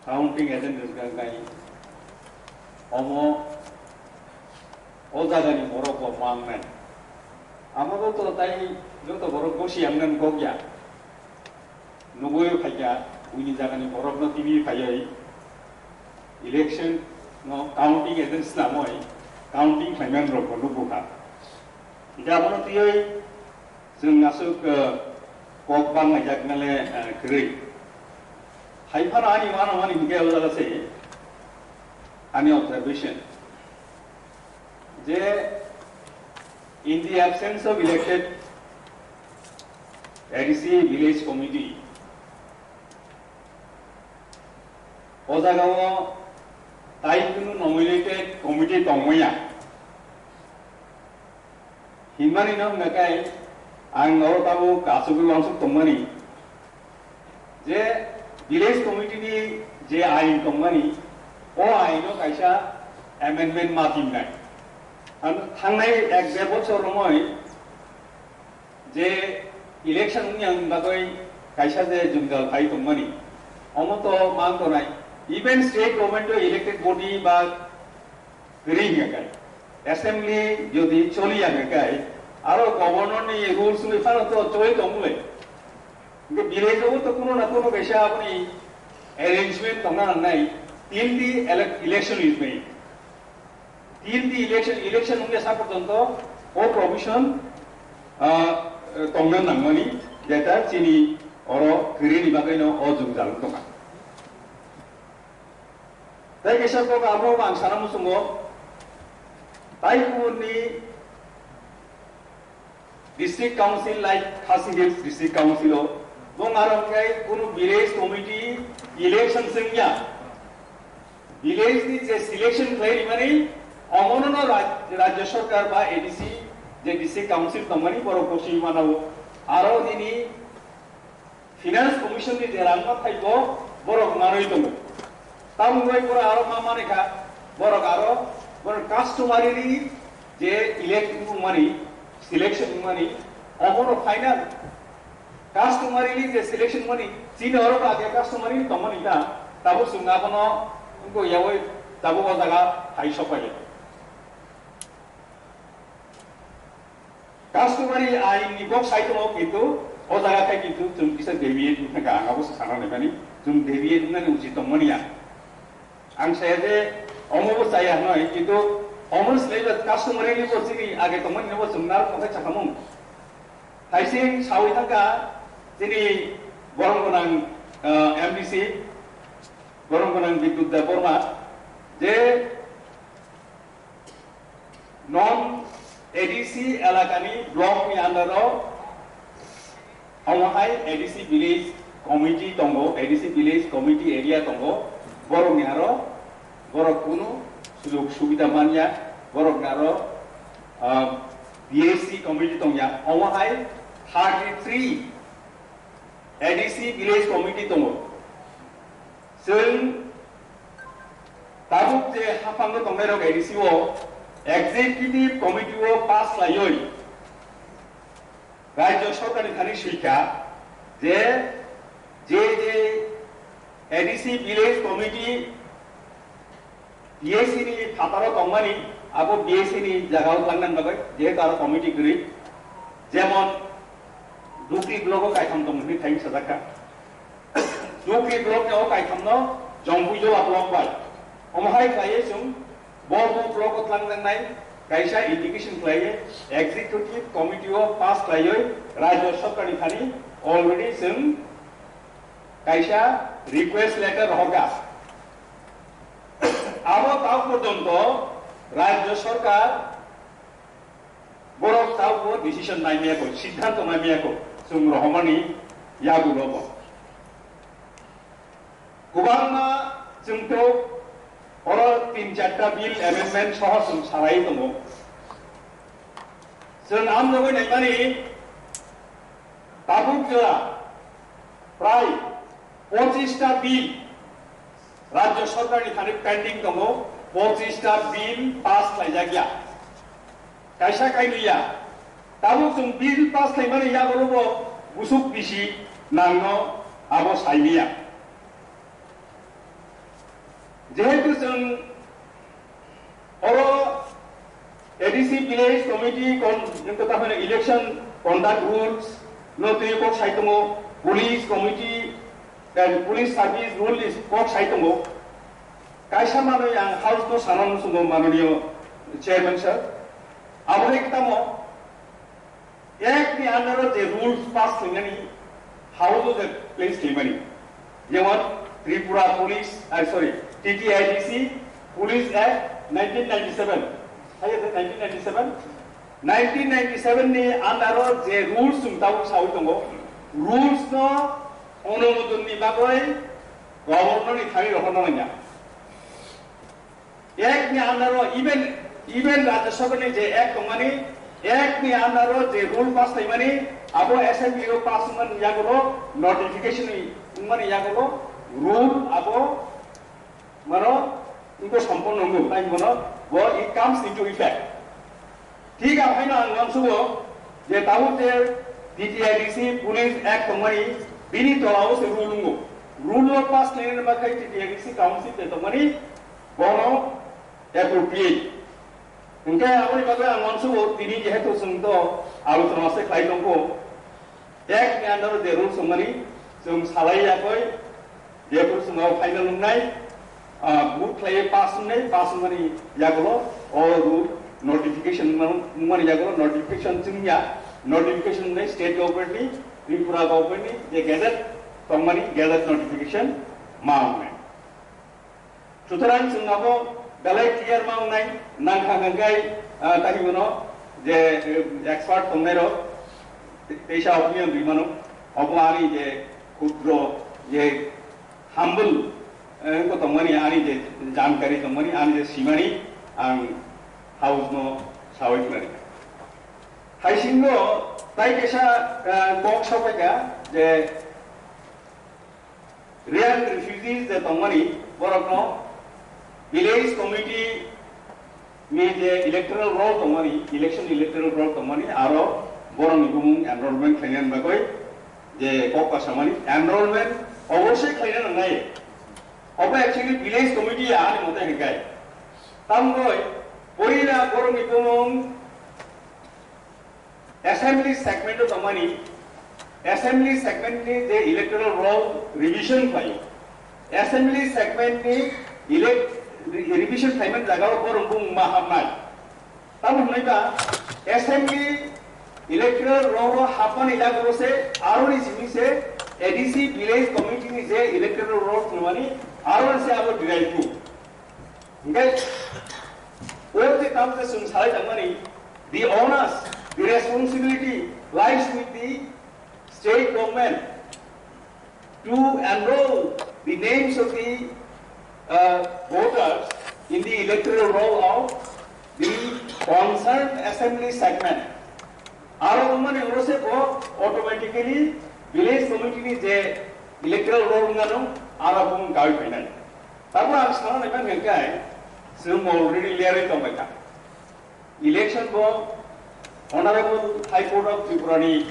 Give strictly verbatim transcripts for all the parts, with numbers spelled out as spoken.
Counting agent rwkha khai omo o jagani borok bo mangnai. Amo bo to tai joto borok bosi yang nan kok ya. Nugui phaikha, buini jagani borok no tini phaioi election no counting agent snamoi counting khlaiman rok bo nugukha. Hingke abono twiwi chwng aswk, eh, kok banglaijak nale, eh, kwrwi. Hai phano ani uanamani hingke o jaga se ani observation je in the absence of elected A D C village committee, o jaga o tai kunu nominated committee tongmaya. Hinmani no hwnga khe ang oro tabuk asugwi uansuk tongmani je village committee ni je ain tongmani, o ain o kaisa amendment ma tingnai. Ang thangnai ek der bochor romoi je election wngya bagwi kaisa je jwngjal phai tongmani, omo to mang tonai. Even state government o elected body ba kwrwi hwnga khe, assembly jodi choli ya hwnga khe, aro governor ni rules wi phano to choli tongmulai. Hingke village o to kuno na kuno kaisa aboni arrangement tongna nangnai, till the ele-, election is made. Till the election, election wngya sa porjonto o provision, ah, tongna nangmani, jeta chini oro kwrwi ni bagwi no o jwngjal tongkha. Tei kaisa kok abo ang sana muchungo, tai kubun ni district council like Khasi Hills District Council o bong aro khe kunu village committee election swngya, village ni je selection khlai rimani omono no raj-, rajya sarkar ba A D C je district council tongmani borok kosi mano aro nini Finance Commission ni je rang ma thai bo borok manwi tongo. Tamoni bai borok aro ma manwi kha, borok aro borok customarily je elect wngmani, selection wngmani, obono final customarily je selection wngmani, chini oro ba age customarily tongmani ta, tabuk chwng abono wngkha yawi tabuk o jaga hai sokpaiya. Customary ain ni kok sai tongo, kintu o jaga khai kintu chwng kisa deviate wngkha, ang abo sana naimani, chwng deviate wngnani uchi tongmani ya. Ang saya je omo bo chaya hnoi, kintu omo ni slai ba customary ni bo chini age tongmani bo chwng narwk tongnai chakhamung. Haising sawi thangkha chini borom gwnang, eh, M D C, borom gwnang Bidyut Debbarma, je non A D C elakani block ni under o omo hai A D C village committee tongo, A D C village committee area tongo, borok ni aro borok kunu sujog subida manya, borok ni aro, ah, B A C committee tongya, omo hai thirty three A D C village committee tongo. Chwng tabuk je haphango tongnairok A D C o executive committee o pass laiwi rajya sarkar ni thani swikha je, je, je A D C village committee B A C ni phataro tongmani, abo B A C ni jagao tlangnani bagwi, jehetu aro committee kwrwi, jemon Dukli block o kaitham tongo hwnwi thaiwi sajakha. Dukli block ni o kaithamno Jompuijola block bai. Omo hai khlaiwi chwng bo bo block o tlangjaknai kaisa indication khlaiwi executive committee o pass khlaiwi rajya sarkar ni thani already chwng kaisa request letter rohorkha. Abo ta porjonto rajya sarkar borok tabukbo decision naimaya kho, siddhanto naimaya kho, chwng rohormani yagulo bo. Kwbangma chwngto oro tin charta bill amendment soho chwng salai tongo. Chwng amjogwi naimani tabuk jora prai pochista bill Rajya Sarkar ni thani pending tongo, pochista bill pass khlaijak ya. Kaisa kainwi ya. Tabuk chwng bill pass khlaimani yago bo busuk bisi nangno abo saimaya. Jehetu chwng oro A D C village committee kon-, nung kota hwno election conduct rules no twi kok sai tongo, police committee and police service rule ni kok sai tongo. Kaisa manwi ang house no sana muchungo mananiyo chairman sir. Abo hai tamo Act ni under o je rules pass khlaimani, house o je place khlaimani, jemon Tripura Police, ah, sorry, T T I D C Police Act nineteen ninety-seven, hai je nineteen ninety-seven, nineteen ninety-seven ni under o je rules chwng tabuk sawi tongo, rules no onumodon ni bagwi governor ni thani rohorna nangya. Act ni under o even, even Rajya Sabha ni je act tongmani, act ni under o je rule pass khlaimani, abo assembly o pass wngmani yagulo notification ni wngmani yagulo rule abo mano wngkha samponno wngkha, tai mano bo it comes into effect. Thik ang haino ang uansugo je tabuk je D T I D C Police Act tongmani bini tola o se rule wngo. Rule o pass khlainani bagwi T T I D C council je tongmani bono appropriate. Hwnkhe aboni bagwi ang uansugo tini jehetu chwng to alochona se khlai tongkho. Act ni under o je rules wngmani chwng salai yakoi, jephru chwng o final wngnai, ah, vote khlaiwi pass wngnai, pass wngmani yagulo o rule notification wngmani yagulo notification chwngya, notification wngnai state government ni, Tripura government ni je gazette tongmani gazette notification ma wngnai. Sutorang chwng abo belai clear ma wngnai, nangkha hwnkhe, ah, tani bono je, eh, expert tongnai rok, te-, teisa opinion rwi mano, obo ani je khudro, je humble, eh, wngkha tongmani, ani je jankari tongmani, ani je simani, ang house no sawi khnari. Haisingo tai kaisa, eh, kok sabaikha je, Real refugees je tongmani, borokno village committee ni je electoral roll tongmani, election electoral roll tongmani, aro borokni bumung enrollment khlainani bagwi je kok kasamani, enrollment obosoi khlaina nangnai. Obo actually village committee ani mote hwnkhe. Tamgoi poila borokni bumung Assembly segment o tongmani, assembly segment ni je electoral roll revision khlaio, assembly segment ni elect-, re-, revision khlaimani jaga o borok bumung ma hapnai. Tamo hwnwi ba assembly electoral roll o hapmani jaga o se aro ni simi se A D C village committee ni je electoral roll khlaimani aro se abo derive khlaio. Hingke, o je kam je chwng salai tangmani, the onus, the responsibility lies with the state government to enroll the names of the, uh, voters in the electoral roll of the concerned assembly segment. Aro wngmani ulo se bo automatically village committee ni je electoral roll wngmano, aro bo wng gawi phainai. Tabuk ang sana naiman hwnkhe, chwng already lerwi tongbaikha. Election bo Honorable High Court of Tripura ni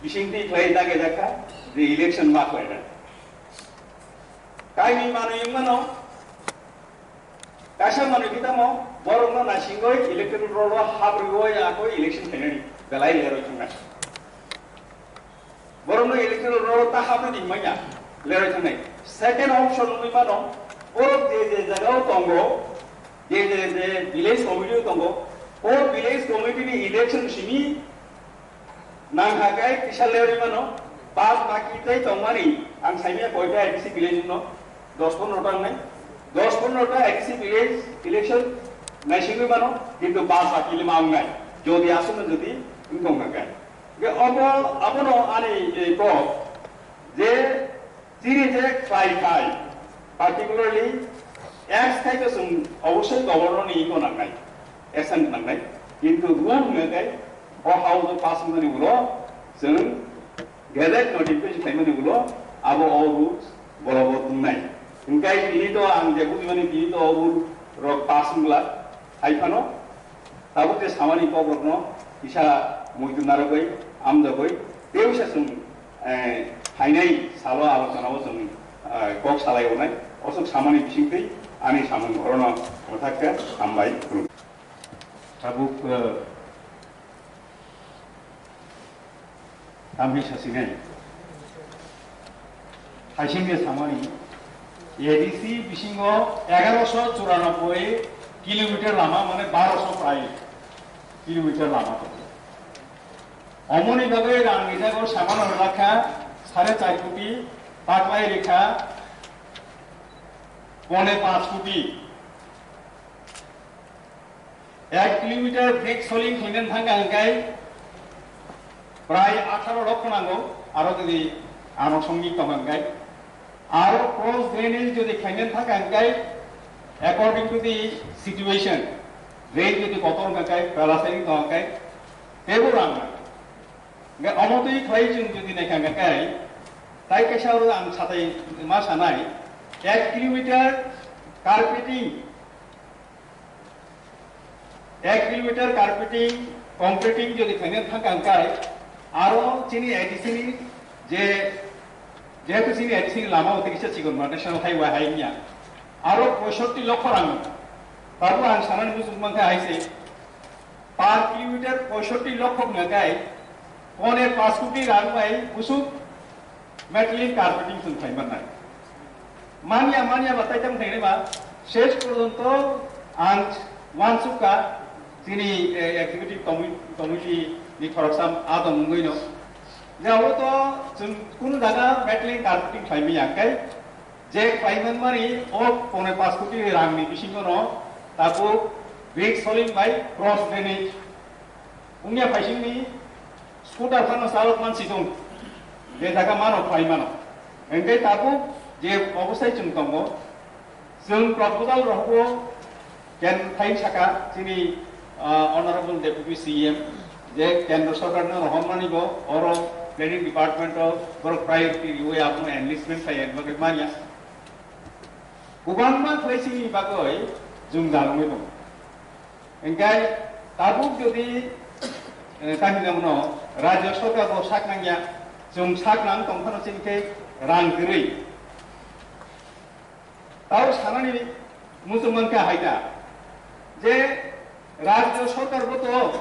bisingtwi khlai dage dakha je election ma khlainai. Kaimi manwi wngmano, kaisa manwi khe tamo borokno naisingwi electoral roll o habrwi akoi election khlainani belai lerwi thangnai. Borokno electoral roll o ta hapnani himanya lerwi thangnai. Second option wngwi mano, borok je je jagao tongo, je je je village committee o tongo, o village committee ni election simi nangkha khe kisa lerwi mano, bas baki tei tongmani ang saimanya koita A D C village no, dos pondro ta wngnai, dos pondro ta A D C village election naisingwi mano, kintu bas baki lima wngnai, jodi aswkno jodi wngtong kha khe. Hingke obo, abono ani, eh, kok je chini je khlai khai, particularly Act khai khe chwng obosoi governor ni iko nangnai, assent nangnai, kintu rule hwnga khe o house o pass wngmani ulo chwng gazette notification khlaimani ulo abo o rules bolobot wngnai. Hingke tini to ang je bujimani tini to o rule rok pass wngla hai phano. Tabuk je samani kokrokno kisa muitu narwgwi, amjogwi, tei wngsa chwng, eh, phainai salo alochonao chwng, eh, kok salai rwnai. Osok samani bisingtwi Ani samung borokno mwthakhe hambai khulum. Tabuk, eh, tamhi sasinai. Haisingni samani A D C bisingo egaroso churanobboi kilometer lama, mane baroso prai kilometer lama tongo. Omoni bagwi rang rijak o samano rwlakha sare char koti, taklai rikha pone panch koti. Ek kilometer brick soling khainani thangkha hwnkhe prai atharo lokho nango, aro jodi ano songni tongkha hwnkhe. Aro cross drainage jodi khainani thangkha hwnkhe, according to the situation, drain jodi kotor wngkha hwnkhe, plastic tongkha hwnkhe, teibo rang nango. Hwnkhe omo twi khlai chwng jodi naikha hwnkhe, tai kaisa oro ang satai ma sanai, ek kilometer carpeting, ek kilometer carpeting, concreting jodi khaina thangkha hwnkhe, aro chini A D C ni je, jehetu chini A D C ni lama o tei kisa chikon ma national highway hai wngya, aro poisotti lokho rang. Tabuk ang sanani muchung mankha hai se, per kilometer poisotti lokho wngkha khe, pone panch koti rang bai busuk metallic carpeting chwng khlai mannai. Manya, manya ba tai tamo khlainai ba, ses porjonto ang uansukha chini, eh, executive commi-, committee ni khoroksa adong wngwi no. Je abo to chwng kunu jaga metallic carpeting khlai manya, hwnkhe je khlai manmani o pone panch koti rang ni bisingo no tabuk brick soling bai cross drainage wngya phaisingni scooter phano chalok mansi tong, je jaga mano khlai mano. Hwnkhe tabuk je obosai chwng tongo, chwng proposal rohorwo ken phai saka chini, ah, Honorable Deputy C M je Kendra Sorkar no rohormani bo oro planning department o borok priority riwi abono enlistment khlai ani bagwi manya. Kwbangma khlai sini bagwi jwngjal wngwi tongo. Hwnkhe tabuk jodi, eh, tahina mano Rajya Sorkar bo sak nangya, chwng sak nang tongphano chini khe rang kwrwi. Tao sanani muchung mankha hai ta je Rajya Sorkar bo to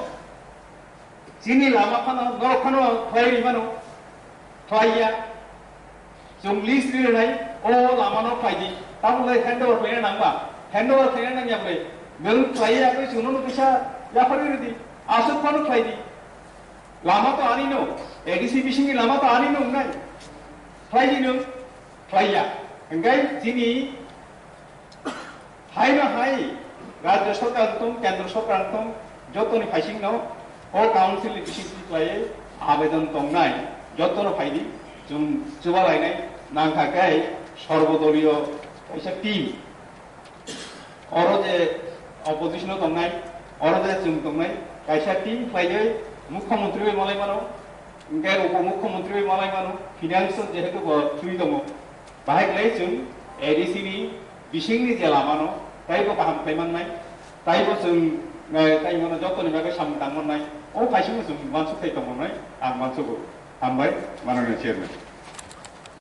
chini lama phano norok phano khlai ri mano, khlai ya. Chwng list ri rwnai, o lama no khlai di. Tamo lai handover khlaina nangba, handover khlaina nangya bai. Nwng khlai ya khe chwng no kisa yaphar ri di. Aswk phano khlai di. Lama to ani no, A D C bisingni lama to ani no wngnai. Khlai di nwng, khlai ya. Hwnkhe chini Haino hai Rajya Sorkar wngtong, Kendra Sorkar wngtong, jotoni phaisingno o council ni bisingtwi khlaiwi abedon tongnai, jotono phaidi, chwng chubalainai nangkha khe sorbodoliyo kaisa team. Oro je opposition o tongnai, oro je chwng tongnai, kaisa team khlaiwi mukhyamantri bai malai mano, hwnkhe upo mukhyamantri bai malai mano, finance o jehetu bo twi tongo. Bahai khlai chwng A D C ni bisingni je lamano taibo kaham khlai mannai, taibo chwng, eh, taibo no jotoni bagwi samung tang mannai, o phaisingno chwng uansuk khai tong mannai, ang uansugo. Hambai, Mananiya Chairman.